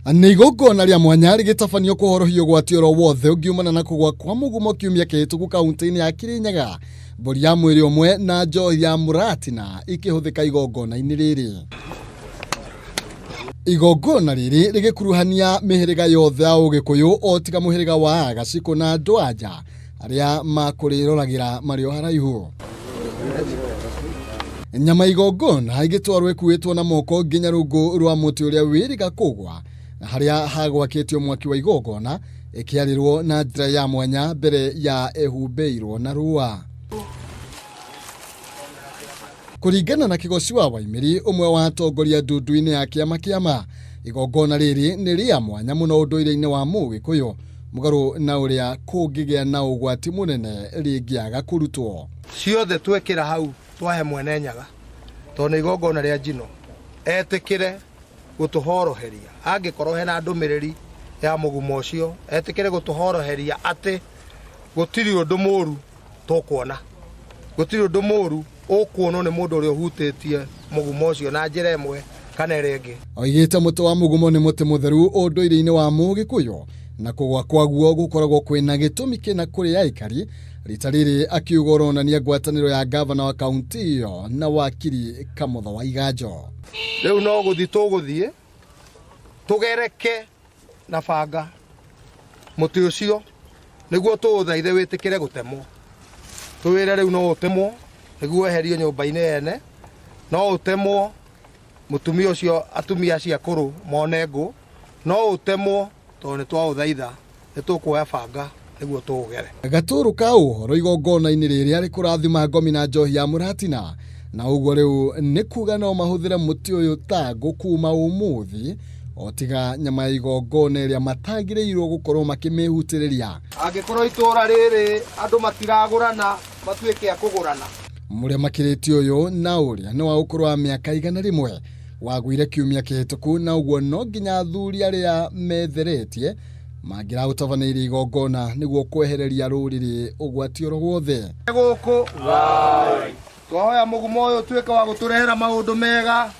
Nĩ igongona rĩa mwanya rĩgĩtabanio kũhorohia ũgwati oro wothe ũngiumana na kũgwa kwa mũgumo kiumia kĩhĩtũku kaunti-inĩ ya Kirinyaga. Mbũri ya mwĩrĩ ũmwe na njohi ya mũratina ikĩhũthĩka igongona-inĩ rĩrĩ. Igongona rĩrĩ rĩgĩkuruhania mĩhĩrĩga yothe ya Ũgĩkũyũ o tiga mũhĩrĩga wa Agacikũ na andũ a nja arĩa makũrĩroragĩra marĩ o haraihu. Nyama igongona igĩtwarwo ĩkuĩtwo na moko nginya rungu rwa mũtĩ ũrĩa wĩrĩga kũgwa na harĩa hagwakĩtio mwaki wa igongona ĩkĩarĩrwo na njĩra ya mwanya mbere ya ĩhumbĩirwo na rũa. Kũringana na Kĩgoci wa Waimĩri, ũmwe wa atongoria ndundu-inĩ ya kĩama kĩama, igongona rĩrĩ nĩ rĩa mwanya mũno ũndũire-inĩ wa Mũgĩkũyũ, mũgarũ na ũrĩa kũngĩgĩa na ũgwati mũnene rĩngĩaga kũrutwo. Ciothe twekĩra hau twahe Mwene Nyaga, tondũ nĩ igongona rĩa njino, etĩkĩre gũtũhoroheria angĩkorwo hena ndũmĩrĩri ya mũgumo ũcio, etĩkĩre gũtũhoroheria atĩ gũtirĩ ũndũ mũru tũkuona, gũtirĩ ũndũ mũru ũkuonwo nĩ mũndũ ũrĩa ũhutĩtie mũgumo ũcio na njĩra ĩmwe kana ĩrĩa ĩngĩ. Oigĩte mũtĩ wa mũgumo nĩ mũtĩ mũtheru ũndũire-inĩ wa Mũgĩkũyũ na kũgwa kwaguo gũkoragwo kwĩna gĩtũmi kĩna kũrĩ aikari. Rita rĩrĩ akiuga ũronania ngwatanĩro ya gavana wa kaunti ĩyo na wakiri Kamotho wa Iganjo. Rĩu no gũthiĩ tũgũthiĩ tũgereke na banga mũtĩ ũcio nĩguo tũũthaithe wĩtĩkĩre gũtemwo, tũwĩre rĩu no ũtemwo nĩguo weherio nyũmba-inĩ ene, no ũtemwo mũtumia ũcio atumia acio akũrũ mone ngũ, no ũtemwo tondũ nĩ twaũthaitha, nĩ tũkuoya banga nĩguo tũũgere. Gatũrũ ka ũhoro igongona-inĩ rĩrĩ arĩ kũrathima ngomi na njohi ya mũratina, na ũguo rĩu nĩ kuga no mahũthĩre mũtĩ ũyũ ta ngũ kuma ũmũthĩ, o tiga nyama ya igongona ĩrĩa matagĩrĩirwo gũkorwo makĩmĩhutĩrĩria. Angĩkorwo itũũra rĩrĩ andũ matiragũrana matuĩke a kũgũrana. Mũrĩa makĩrĩtie ũyũ na ũrĩa nĩ wa ũkũrũ wa mĩaka 100 wagũire kiumia kĩhĩtũku, na ũguo no nginya athuri arĩa metheretie mangĩraũtabanĩirie igongona nĩguo kwehereria rũrĩrĩ ũgwati oro wothe. Gũkũ twahoya mũgumo ũyũ ũtuĩke wa gũtũrehera maũndũ mega.